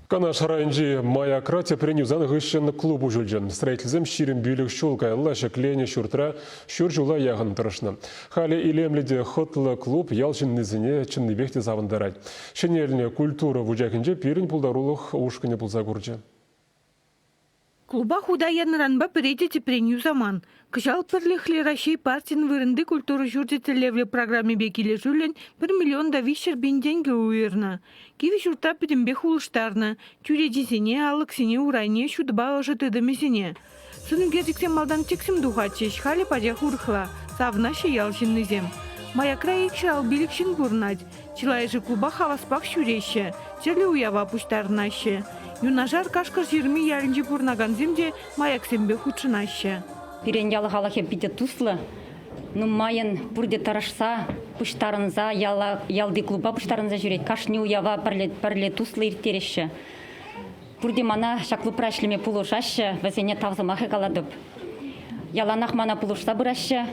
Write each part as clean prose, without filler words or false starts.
Канаш районӗнчи Маякра тӗпрен юсанӑ хыҫҫӑн клуб уҫӑлчӗ. Строительсем 25 ҫул каялла ҫӗкленӗ ҫуртра ҫур ҫула яхӑн тӑрӑшнӑ. Халӗ илемлӗ те хӑтлӑ клуб ял ҫыннисене чӑннипех те савӑнтарать. Ҫӗнелнӗ культура вучахӗнче пирӗн пултарулӑх ушкӑнӗ пулса курчӗ. Клуба хута янӑранпа пӗри те тӗпрен юсаман. Кӑҫал Пӗрлӗхлӗ Раҫҫей партин вырӑнти культура ҫурчӗ тӗллевлӗ программипе килӗшӳллӗн 1 миллион та 300 пин тенкӗ уйӑрнӑ. Кивӗ ҫуртра пӗтӗмпех улӑштарнӑ: чӳречисене, алӑксене, урайне, ҫутӑпа ӑшӑ тытӑмӗсене. Сӑн ӳкерчӗксем малтан тӗксӗм тухатчӗҫ, халӗ пачах урӑхла, савӑнаҫҫӗ ял ҫыннисем. Маякра 255 ҫын пурӑнать. Чылайӑшӗ клуба хаваспах ҫӳреҫҫӗ, тӗрлӗ уява пуҫтарӑнаҫҫӗ. Юнашар Кашкӑр ҫырми ялӗнче пурӑнакансем те маяксемпе хутшӑнаҫҫӗ. Пирӗн ял халӑхӗ питӗ туслӑ. Нумайӑн пурте тӑрӑшса, пуҫтарӑнса яла, ялти клуба пуҫтарӑнса ҫӳрет. Кашни уява пӗрле, пӗрле туслӑ ирттереҫҫӗ. Пурте мана ҫак клубра ӗҫлеме пулӑшаҫҫӗ, вӗсене тав сӑмахӗ калатӑп. Яланах мана пулӑшса пыраҫҫӗ.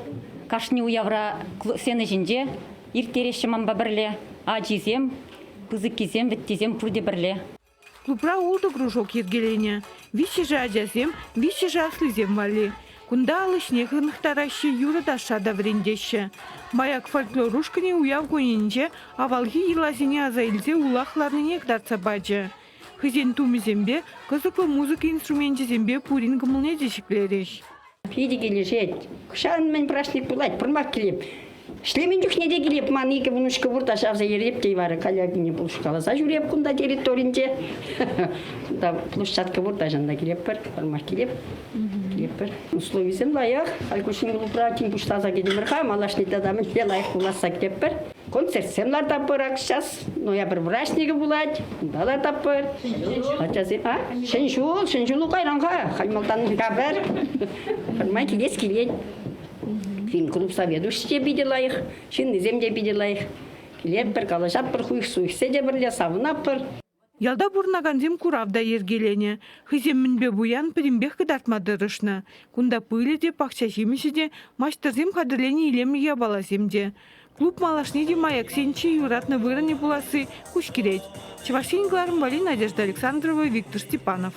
Кашни уявра сцена ҫинче ирттереҫҫӗ манпа пӗрле. Ачисем, пысӑккисем, вӗттисем пурте пӗрле. Клубра ултӑ кружок йӗркеленӗ. Виҫҫӗшӗ ачасем, виҫҫӗшӗ аслисем валли. Кунта ал ӗҫне хӑнӑхтараҫҫӗ, юрӑ-ташша та вӗрентеҫҫӗ. Маяк фольклор ушкӑнӗ уяв кунӗнче авалхи йӑласене аса илсе улах ларнине кӑтартса пачӗ. Хӑйсен тумӗсемпе, кӑсӑклӑ музыка инструменчӗсемпе пурин кӑмӑлне те ҫӗклерӗҫ. Питӗ килӗшет. Хӑҫан мӗн праҫник пулать, пӑрмак килеп. Ӗҫлемен чухне те килеп, ман икӗ вунӑшка пур та ҫавса ереп те вара Калягине пулӑшкаласа ҫӳреп кунта территоринче. Кунта площадка пур та ҫанда килеппӗр, пӑрмак килеп. Килеппӗр. Условисем лайӑх. Халь ку ҫӗнӗ клубра тин пуҫласа кӗтӗмӗр-ха, малашне тата мӗнле лайӑх пуласса кӗтеппӗр. Концертсем лартатпӑр ак сейчас. Ноябрь праҫникӗ пулать. Унта лартатпӑр. Ачасем, а? Ҫӗн ҫул, ҫӗн ҫул кайран-ха. Халь малтан пӗр. Пӗрмай килес килет. Фильм-клуб заведующи те питӗ лайӑх, ҫыннисем те питӗ лайӑх. Килетпӗр, калаҫатпӑр, хуйхӑ-суйхӑссе те пӗрле савӑнатпӑр. Ялта пурӑнакансем курав та йӗркеленӗ. Хӑйсем мӗнпе пуян пӗтӗмпех кӑтартма тӑрӑшнӑ. Кунта пылӗ те, пахча ҫимӗҫӗ те, маҫтӑрсем хатӗрленӗ илемлӗ япаласем те. Клуб малашне те маяксен чи юратнӑ вырӑнӗ пуласси куҫкӗрет. Чӑваш Ен кӑларӑм валли Надежда Александрова, Виктор Степанов.